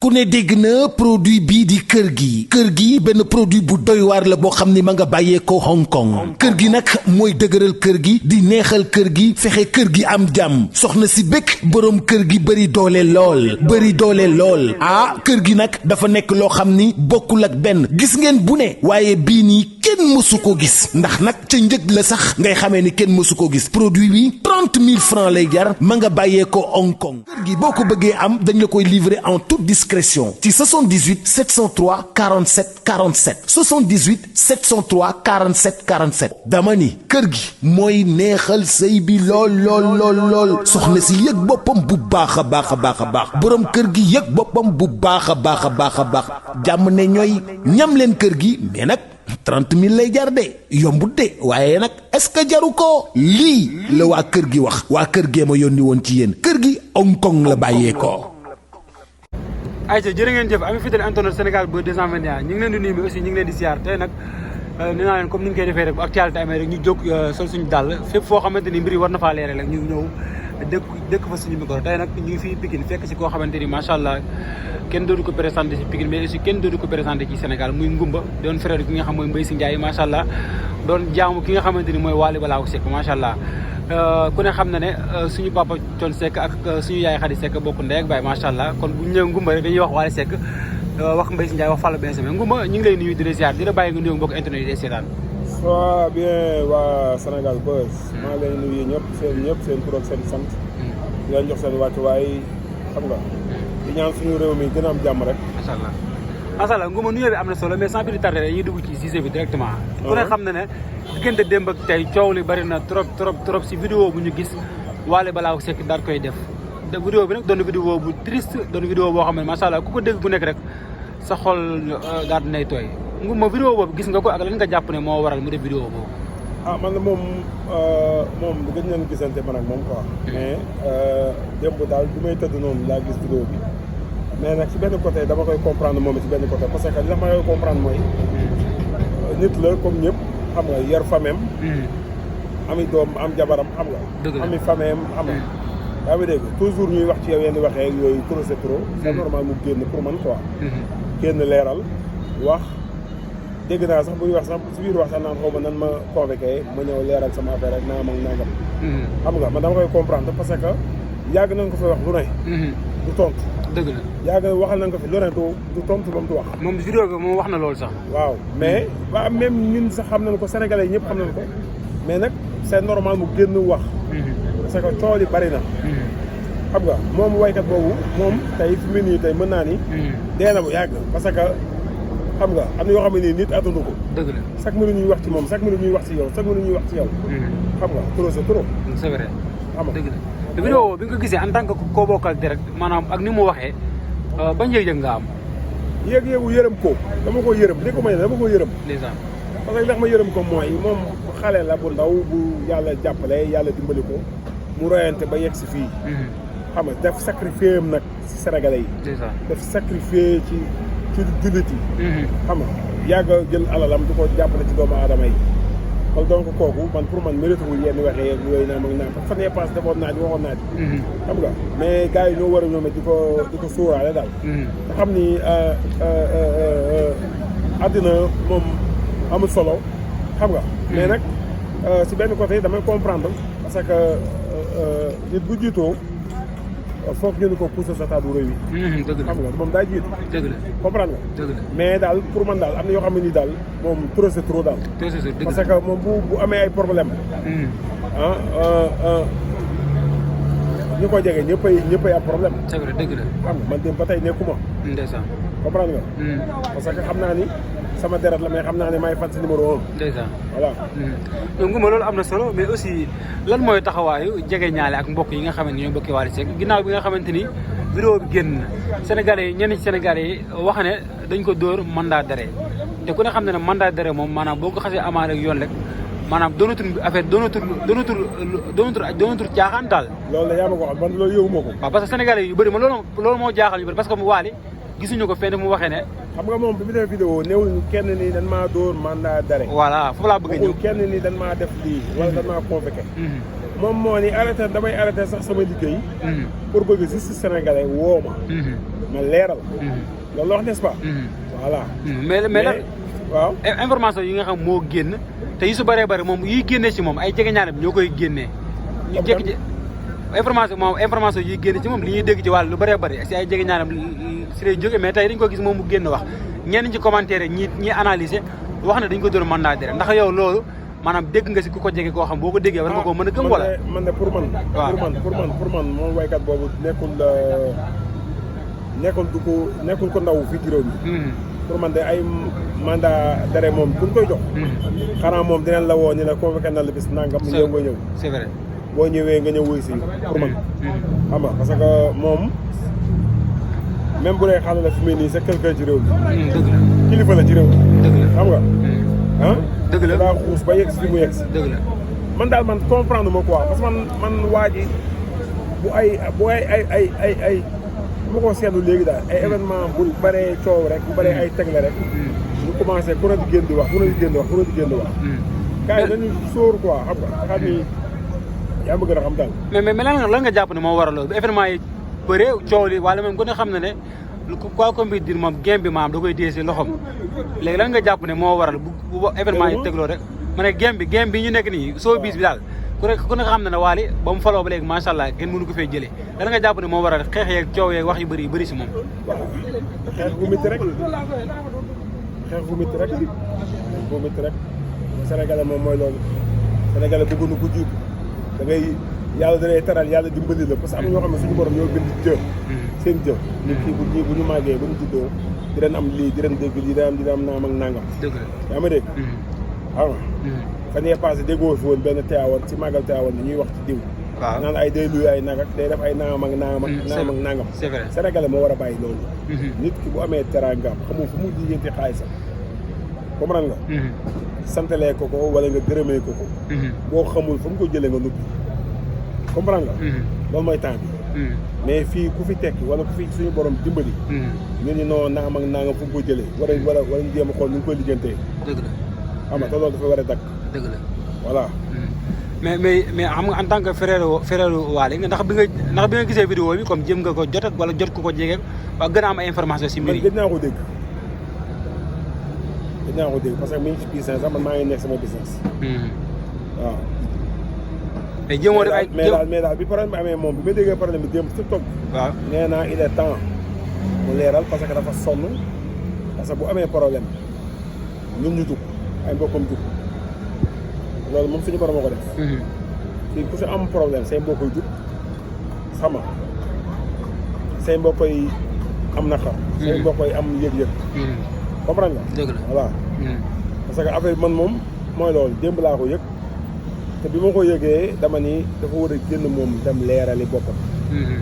ku ne dégg na produit bii di kër gi benn produit bu doy waar la boo xam ni ma nga bàyyee ko Hong Kong kër gi nag mooy dëgëral kër gi di neexal kër gi fexe kër gi am jàmm soxna si bëgg boroom kër gi bëri doole lool kër gi nag dafa nekk loo xam ni bokkul ak benn gis ngeen bu ne waaye bii nii kenn mësu ko gis ndax nag ca njëg la sax ngay xamee ni kenn mësu ko gis produit bi 30 000 francs lay jar ma nga bàyyee ko Hong Kong kër gi boo ko bëggee am dañ la koy livrer en toute discrétion ci 78 703 47 47 78 703 47 47 dama ni kër gi mooy neexal sëy bi lool soxna si yëg boppam bu baax a baax boroom kër gi yëg boppam bu baax a baax jàmm ne ñooy ñam leen kër gi mais nag 30 000 lay jar de yombut de waaye nag est-ce que jaru ko lii la waa kër gi wax waa kër gee ma yónni woon ci yéen kër gi Hong Kong la bàyyee ko. ayca jërë ngeen jëf ami fidèle internet Sénégal ba 221 ñu ngi leen di nuyu mais aussi ñu ngi leen di siyaar tey nag nee naa leen comme ni ñu koy defee rek bu actualité amee rek ñu jóg sol suñu dàll fépp foo xamante ni mbir yi war na faa leere rek ñu ñëw dëkk fa suñu micro tey nag ñu ngi fii Pikine fekk si koo xamante ni macha allah kenn dootu ko présenté si Pikine mais aussi kenn dootu ko présenté ci Sénégal muy Ngoumba doon frère ki nga xam mooy Mbaye Sy Ndiaye macha allah doon jaamu ki nga xamante ni mooy Wally Ballago Seck macha allah ku ne xam na ne suñu papa Thione Seck ak suñu yaay Khady Seck bokk ndey ak baay macha allah kon bu ñu ñëwee Ngoumba rek dañuy wax Wally Seck wax Mbaye Sy Ndiaye wax Fallou Benjamin Ngoumba ñu ngi lay nuyu di la ziar di la bàyyi nga nuyu mbokk internet yi day seetaan. waaw bien waa Sénégal Buzz maa ngi lay nuyu ñëpp seen tur ak seen sant di leen jox seen wàccuwaay xam nga di ñaan suñu réew mi gën a am jàmm rek. macha allah Ngoumba nuyoo bi am na solo mais sans plus tarder dañuy dugg ci sujet bi directement. ku ne xam na ne diggante démb ak tey coow li bari na trop si vidéo bu ñu gis Wally Ballago Seck daal koy def vidéo bi nag doon vidéo bu triste doon vidéo boo xam ne macha allah ku ko dégg bu nekk rek sa xol daal dinay tooy Ngoumba vidéo boobu gis nga ko ak lan nga jàpp ne moo waral mu def vidéo boobu. man moom gëj nañu gisante man ak moom quoi. mais démb daal bi may tëdd noonu laa gis vidéo bi. mais nag ci benn côté dama koy comprendre moom ci benn côté parce que li ma koy comprendre mooy nit la comme ñëpp xam nga yar famem ami doom am jabaram xam nga ami famem xam nga yaa ngi dégg toujours ñuy wax ci yow yenn waxee yooyu trop c'est trop c'est normal mu génn pour man quoi génn leeral wax dégg naa sax buy wax sax si biir wax sax naan xaw ma nan ma convoqué ma ñëw leeral sama affaire rek naa mag nangam xam nga man dama koy comprendre parce que yàgg nañ ko fay wax lu ne du tontu dëgg la yàgg waxal nañ ko fi lu ne du tontu ba mu du wax. moom vidéo bi moom wax na loolu sax. waaw mais waa même ñun sax xam nañ ko sénégalais yi ñëpp xam nañ ko mais nag c'est normal mu génn wax. parce que coow li bari na. xam nga moom waykat boobu moom tey fi mu nii tey mën naa ni. dee na bu yàgg parce que xam nga am na yoo xam ne nii nit attandu ko. dëgg la chaque minute ñuy wax ci moom chaque minute ñuy wax ci yow chaque minute ñuy wax ci yow. xam nga trop c'est trop. c'est vrai xam nga dëgg la. te vidéo bi nga ko gisee en tant que koo bokkal direct maanaam ak ni mu waxee bañ yëg-yëg nga am. yëg-yëgu yërëm ko dama ko yërëm li ko may dama ko yërëm. ndeysaan parce que li tax ma yërëm ko mooy moom xale la bu ndaw bu yàlla jàppale yàlla dimbali ko mu royante ba yegg si fii. xam nga def sacrifice am nag si sénégalais yi. ndeysaan def sacrifice ci jullit yi. xam nga yàgg jël alalam di ko jàppale ci doomu aadama yi. kon donc kooku man pour man mérite wul yenn waxee yooyu naa mag naa fan yee passe defoon naa ji waxoon naa ji xam nga mais gars yi ñoo war a ñoom di ko sóoraale daal te xam ni àddina moom amul solo xam nga mais nag si benn côté damay comprendre parce que nit bu jiitoo foog ñu ko pousser sa taatu réew yi dëgg la xam nga moom daa jiitu dëgg la comprendre nga dëgg la mais daal pour man daal am na yoo xam ne nii daal moom trop c'est trop daal parce que moom bu amee ay problème ñu ko jege ñëppay am problème c'est vrai dëgg la xam nga man dem ba tey nekkuma ndeysaan comprendre nga parce que xam naa ni sama deret la mais xam naa ne maay fan si numéro 1 ndeysaan voilà donc Ngoumba loolu am na solo mais aussi lan mooy taxawaayu jege ñaale ak mbokk yi nga xamante ni ñoo bokki Wally Seck ginnaaw bi nga xamante ni vidéo bi génn na Sénégalais yi ñenn ci Sénégalais yi wax ne dañ ko dóor mandat d'arrêt te ku ne xam ne ne mandat d'arrêt moom maanaam boo ko xasee amaale ak yoon rek maanaam doonatul affaire doonatul caaxaan daal. loolu la yaa ma ko wax man loolu yëwuma ko. waaw parce que Sénégalais yu bëri ma loolu moo jaaxal ñu bëri parce que mu Wally gisuñu ko fenn mu waxee ne. xam nga moom bi mu def vidéo néewul kenn ni dañ maa dóor mandat d'arrêt. voilà foofu laa bëgg a ñëw kenn ni dañ maa def lii wala dañ maa convoqué. moom moo ni arrêté damay arrêté sax sama liggéey. pour bëgg justice sénégalais woo ma. ma leeral. loolu wax n'est-ce pas. voilà. mais nag waaw information yi nga xam moo génn te yu su bëree bëri moom yiy génnee ci moom ay jegeñaale bi ñoo koy génnee. ñu jékki information yi génn ci moom li ñuy dégg ci wàllu lu bëree bëri si ay jegeñaale si lay jóge mais tey dañ ko gis moom mu génn wax ñenn ci commentaire ñi analyser wax na dañ ko doon mandat d'arrêt ndax yow loolu maanaam dégg nga si ku ko jege koo xam boo ko déggee war nga koo mën a gëm wala. man de pour man moom waykat boobu nekkul ko ndaw fii ci réew mi. pour man de ay mandat d'arrêt moom buñ koy jox. xanaa moom dinañ la woo ni la convoqué na la bis nangam. ñëw nga ñëw. c'est vrai. boo ñëwee nga ñëw wuy si pour man. xam nga parce que moom même bu dee xale la fi mu nii c'est quelqu'un ci réew mi. dëgg la kilifa la ci réew mi. dëgg la xam nga. ah. dëgg la daa xuus ba yegg si fi mu yegg si. dëgg la man daal man comprendre ma quoi parce que man waa ji bu ay bu ma ko seetlu léegi daal ay événement bu bëree coow rek bu bëree ay tegle rek. ñu commencé ku ne di génn di wax ku ne di génn di wax ku ne di génn di wax. gars yi dañuy sóor quoi xam nga xam ni yaa ma gën a xam daal. mais lan nga jàpp ne moo waral loolu bu événement yi bëree coow li wala même ku ne xam na ne quoi comme bi dir moom game bi maam da koy téye si loxom léegi lan nga jàpp ne moo waral bu événement yi tegloo rek ma ne game bi ñu nekk nii showbiz bi daal ku ne xam na ne Wally ba mu faloo ba léegi macha allah kenn mënu ko fee jëlee lan nga jàpp ne moo waral xeex yeeg coow yeeg wax yu bëri si moom. waaw xeex bu métti rek Sénégalais moom mooy loolu Sénégalais bëgguñu ko jiitu da ngay yàlla da lay teral yàlla dimbali la parce que am na ñoo xam ne suñu borom ñoo bind jë seen jë ñu kii bu ñu màggee bu ñu juddoo di leen am lii di leen dégg lii di am naam ak nangam. dëgg la yaa ma dégg. xam nga. fan yee passé déggoo fi woon benn teewoon ci màggal teewoon ni ñuy wax ci diw. waaw naan ay day luy ay nag ak day def ay naam ak nangam. c'est vrai Sénégalais moo war a bàyyi loolu. nit ki bu amee teraangaam xamul fu mu lijjanti xaalisam comprendre nga. santalee ko wala nga gërëmee ko. boo xamul fu mu ko jëlee nga nubbi comprendre nga. loolu mooy temps bi. mais fii ku fi tekki wala ku fi suñu borom dimbali. ñu ni non naam ak nangam fu mu ko jëlee wala ñu jéem a xool nu ñu koy lijjantee. dëgg la xam nga te loolu dafa war a dakk. dëgg la voilà. mais xam nga en tant que frère Wally ndax bi nga gisee vidéo bi comme jëm nga ko jot wala jot ku ko jege ba gën a am ay information si mbir yi. gëj naa ko dégg parce que mi ngi ci business sax man maa ngi nekk sama business. waaw. mais jéemoo def ay mais daal bi problème bi amee moom bi ma déggee problème bi démb ci toog. waaw nee naa il est temps mu leeral parce que dafa sonn parce que bu amee problème ñun ñu dugg ay mbokkam dugg loolu moom suñu borom moo ko def. fii ku si am problème say mbokk yi dugg xam nga say mbokk yi am naqar. say mbokk yi am yëg-yëg. comprendre nga. dëgg la voilà. parce que affaire man moom mooy loolu démb laa ko yëg te bi ma ko yëgee dama ni dafa war a génn moom dem leerali boppam.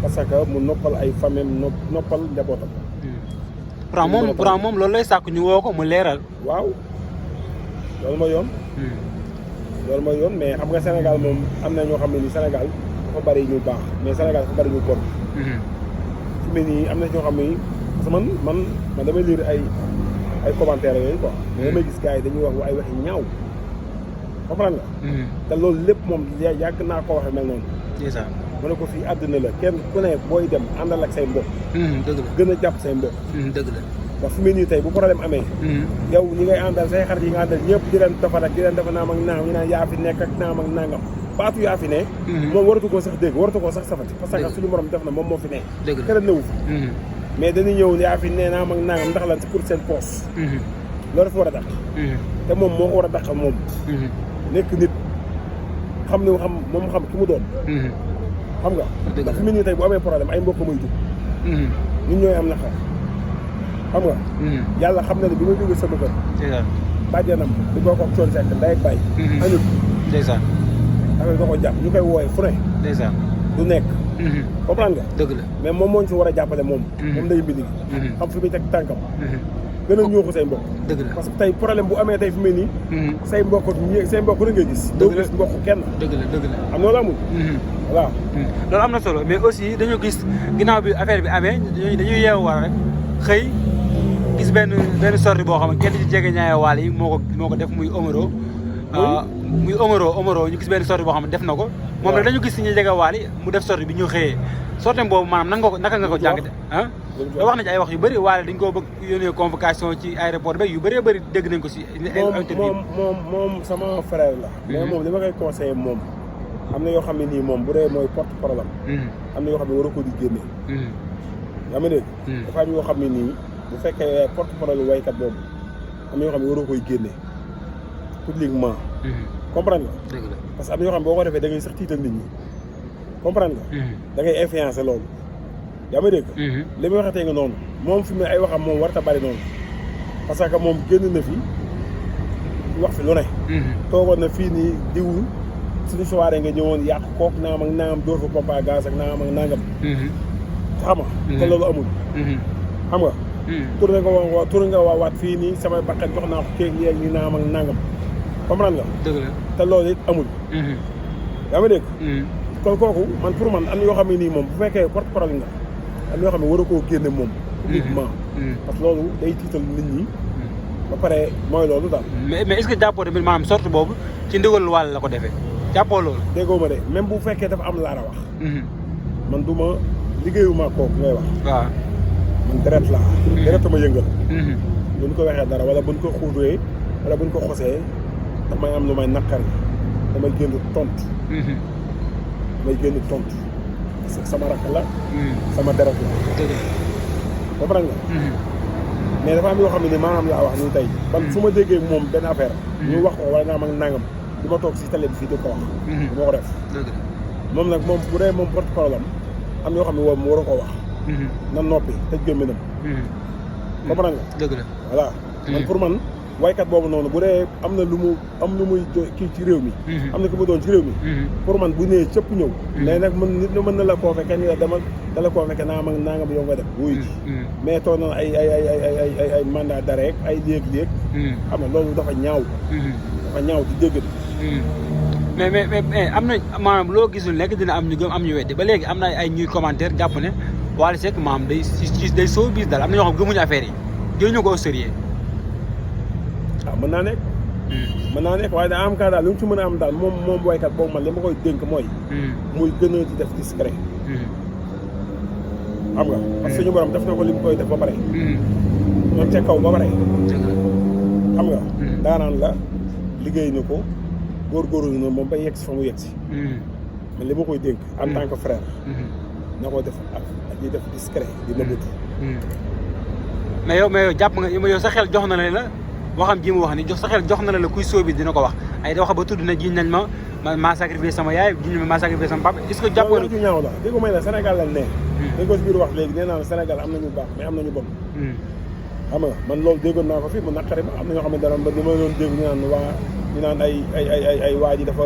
parce que mu noppal ay famille noppal njabootam. pourtant moom loolu lay sàkk ñu woo ko mu leeral. waaw loolu mooy yoon. loolu mooy yoon mais xam nga Sénégal moom am na ñoo xam ne ni Sénégal dafa bari ñu baax mais Sénégal dafa bari ñu bon. fi mu ne nii am na ñoo xam ne parce que man damay lire ay commentaires yooyu quoi. mais damay gis gars yi dañuy wax ay waxi ñaaw. comprendre nga. te loolu lépp moom yàgg naa ko waxee mel noonu. c'est ça. ma ne ko fii àdduna la kenn ku ne booy dem àndal ak say mbokk. dëgg la gën a jàpp say mbokk. dëgg la. ndax fi mu ne nii tey bu problème amee. yow ñi ngay àndal say xarit yi nga àndal ñëpp di leen defar ak di leen defar naam ak naam ñu naan yaa fi nekk ak naam ak nangam baatu yaa fi ne. moom waratu koo sax dégg waratu koo sax safati. parce que suñu borom def na moom moo fi ne. dëgg la kenn newu fi. mais dañuy ñëw yaa fi ne naam ak nangam ndax lan pour seen poche. loolu dafa war a dàq. te moom moo ko war a dàqal moom. nekk nit xam ne moom xam ki mu doon. xam nga. dëgg la ndax fi mu ne nii tey bu amee problème ay mbokk muy dugg. ñun ñooy am naqar. xam nga. yàlla xam na ne bi ma jógee sama kër. c'est ça. bàjjanam di boo ko coon sekk nday bay. añut. c'est ça. affaire da ko jàpp ñu koy wooye fu ne. c'est ça. du nekk. comprendre nga. dëgg la mais moom moo ñu si war a jàppale moom. moom day mbindi gi. xam fi muy teg tànkam. gën a ñuuxu say mbokk. dëgg la parce que tey problème bu amee tey fi mu ne nii. say mbokk rek ngay gis. doo gis mbokk kenn. dëgg la. am loolu amul. voilà. loolu am na solo mais aussi dañoo gis ginnaaw bi affaire bi amee dañuy yeewu war rek xëy gis benn sortie boo xam ne kenn ci jege ñaaya Wally yi moo ko def muy Omaro muy Omaro ñu gis benn sortie boo xam ne def na ko. moom rek dañu gis si ñu jege waali mu def sortie bi ñu xëyee sortie boobu maanaam naka nga ko jàngate ah. te wax nañ ay wax yu bëri waale dañ koo bëgg yónnee convocation ci aéroport bi yu bëree bëri dégg nañ ko si. moom sama frère la. mais moom li ma koy conseillé moom. am na yoo xam ne nii moom bu dee mooy porte problème. am na yoo xam ne war a ko di génne. yaa ma dégg. dafa am yoo xam ne nii bu fekkee porte problème waykat boobu am na yoo xam ne waroo koy génne publiquement. comprendre nga. parce que am na yoo xam ne boo ko defee da ngay sax tiital nit ñi comprendre nga. da ngay influencer loolu. yaa ma dégg. li may waxatee nga noonu moom fi mu ne ay waxam moom warta bari noonu parce que moom génn na fi wax fi lu ne. toogoon na fii nii diwul suñu soirée nga ñëwoon yàq kook naam ak naam dóor fa pompe à gaz ak naam ak nangam. xam nga te loolu amul. xam nga. tourné nga waat fii nii samay bakkan jox naa ko kéeg yeeg ni naam ak nangam comprendre nga. dëgg la te loolu it amul. yaa ma dégg. kon kooku man pour man am na yoo xam ne nii moom bu fekkee porte parole nga am na yoo xam ne war a koo génne moom. publiquement parce que loolu day tiital nit ñi. ba pare mooy loolu daal. mais est-ce que jàppoo tamit maanaam sorte boobu ci ndigal wàll la ko defee jàppoo loolu. déggoo ma de même bu fekkee dafa am laara wax. man du ma liggéeyuma kooku ngay wax. waaw man deret laa. deret ma yëngal. buñ ko waxee dara wala buñ ko xuutee wala buñ ko xosee damay am lu may naqari damay génn tontu. damay génn tontu parce que sama rakk la. sama deret la. comprendre nga. mais dafa am yoo xam ne ni maanaam laa wax nii tey. man su ma déggee moom benn affaire. ñu wax ko wala naa mag nangam du ma toog si télé bi fii di ko wax. du ma ko def. moom nag moom bu dee moom porte parole am yoo xam ne moom war a ko wax. na noppi tëj gémminam. comprendre nga. dëgg la voilà. man pour man waykat boobu noonu bu dee am na lu muy kii ci réew mi. am na ku mu doon ci réew mi. pour man bu nee cëpp ñëw. mais nag nit ñi mën na la convoqué ni la demal da la convoqué naa nga yow nga dem wuyu ji. mais toog na ay mandat d'arrêt ay léeg-léeg. xam nga loolu dafa ñaaw. dafa ñaaw ci dégg. mais am na maanaam loo gisul nekk dina am ñu gëm am ñu weddi ba léegi am na ay ñuy commentaire jàpp ne Wally Seck maanaam day soo bis daal am na ñoo xam gëmuñu affaire yi jëluñu ko au sérieux. mën naa nekk. mën naa nekk waaye daa am kaa daal lu mu ci mën a am daal moom waykat boobu man li ma koy dénk mooy. muy gën a di def discret. xam nga parce que suñu borom def na ko li mu koy def ba pare. ñoom ca kaw ba pare. xam nga. daanaan la liggéey na ko góorgóorlu na moom ba yegg si fa mu yegg si. man li ma koy dénk en tant que frère. na ko def ak di def discret di nëbbatu. mais yow jàpp nga yow sa xel jox na la. waxam ji mu wax ni sa xel jox na la kuy sóobi dina ko wax ay da wax ba tudd na jiñ nañ ma maa sacrifié sama yaay jiñ ma maa sacrifié sama papa est-ce que jàppoo ju ñaaw la dégg may la Sénégal lañ ne dañ ko si biir wax léegi nee naa la Sénégal am nañu baax mais am nañu bon xam nga man loolu déggoon naa ko fi mu naqari ma am na ñoo xam ne dara ba li ma doon dégg ñu naan ay waa ji dafa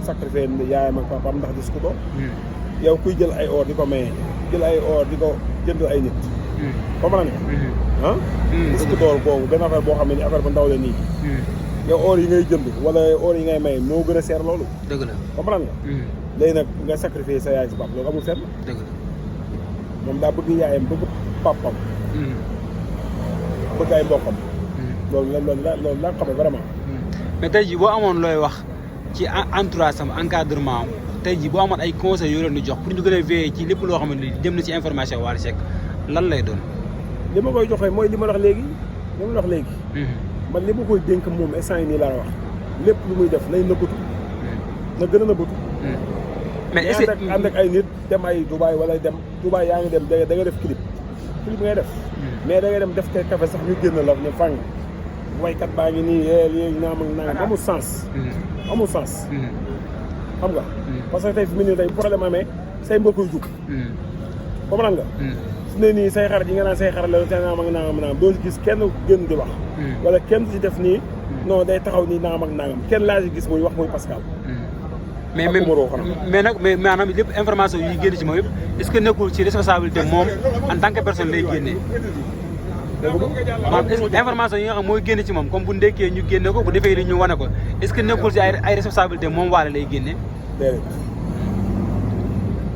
sacrifié yaayam ak papaam ndax dis ko ko yow kuy jël ay or di ko maye jël ay or di ko jënd ay nit comprendre nga dis ko door boobu benn affaire boo xam ne ni affaire bu ndaw la nii yow or yi ngay jënd wala or yi ngay maye moo gën a seer loolu dëgg la comprendre nga léegi nag nga sacrifié sa yaay si pap loolu amul fenn dëgg la moom daa bëgg yaayam bëgg papam bëgg ay mbokkam loolu laa xam ne vraiment mais tey jii boo amoon looy wax ci entourage am encadrement am tey jii boo amoon ay conseils yoo leen di jox pour ñu gën a veiller ci lépp loo xamante ni jëm na ci information Wally Seck lan lay doon li ma koy joxee mooy li ma wax léegi man li ma koy dénk moom instant yi nii laa wax lépp lu muy def lay nëbbatu na gën a nëbbatu mais est-ce que ànd ak ay nit dem ay Dubaï wala dem Dubaï yaa ngi dem da nga def clip ngay def mais da ngay dem def te café sax ñu génn la ne fang waykat baa ngi nii léegi naa mag naa amul sens xam nga parce que tey fi mu ne tey problème amee say mbokk yu jug comprendre nga su ne nii say xarit yi nga naan say xarit la te naam ak naam doo si gis kenn gën di wax wala kenn si def nii non day taxaw nii naam ak naangam kenn laa si gis muy wax muy Pascal mais nag maanaam lépp information yi génn ci moom yëpp est-ce que nekkul ci responsabilité moom en tant que personne lay génnee maanaam information yi nga xam mooy génne ci moom comme bu ndekkee ñu génne ko bu defee li ñu wane ko est-ce que nekkul ci ay responsabilité moom Wally lay génne déedéet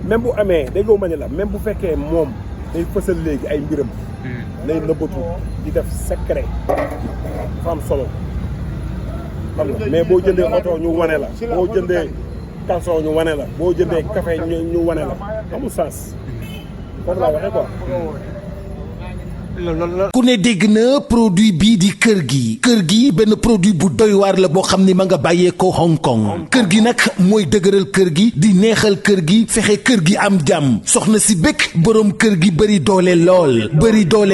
même bu amee déggoo ma ne la même bu fekkee moom day fësal léegi ay mbiram lay nëbbatu di def secret dafa am solo xam nga mais boo jëndee oto ñu wane la boo jëndee caleçon ñu wane la boo jëndee café ñu wane la amul sens foofu laa waxee quoi. ku ne dégg na produit bii di kër gi benn produit bu doy waar la boo xam ni ma nga bàyyee ko Hong Kong kër gi nag mooy dëgëral kër gi di neexal kër gi fexe kër gi am jàmm soxna si bëgg boroom kër gi bëri doole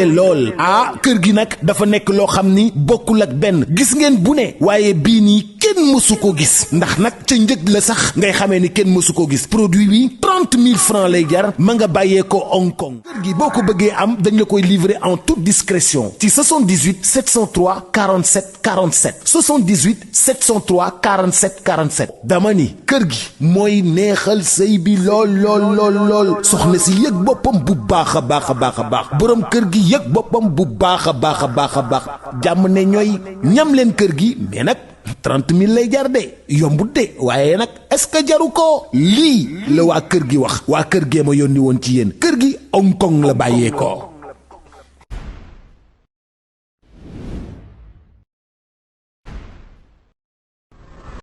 lool ah kër gi nag dafa nekk loo xam ni bokkul ak benn gis ngeen bu ne waaye bii nii kenn mësu ko gis ndax nag ca njëg la sax ngay xamee ni kenn mësu ko gis produit bi 30 000 francs lay jar ma nga bàyyee ko Hong Kong kër gi boo ko bëggee am dañ la koy livrer en toute discrétion ci 78 703 47 47 78 703 47 47 dama ni kër gi mooy neexal sëy bi lool soxna si yëg boppam bu baax a baax borom kër gi yëg boppam bu baax a baax jàmm ne ñooy ñam leen kër gi mais nag 30 000 lay jar de yombut de waaye nag est-ce que jaru ko lii la waa kër gi wax waa kër gee ma yónni woon ci yéen kër gi Hong Kong la bàyyee ko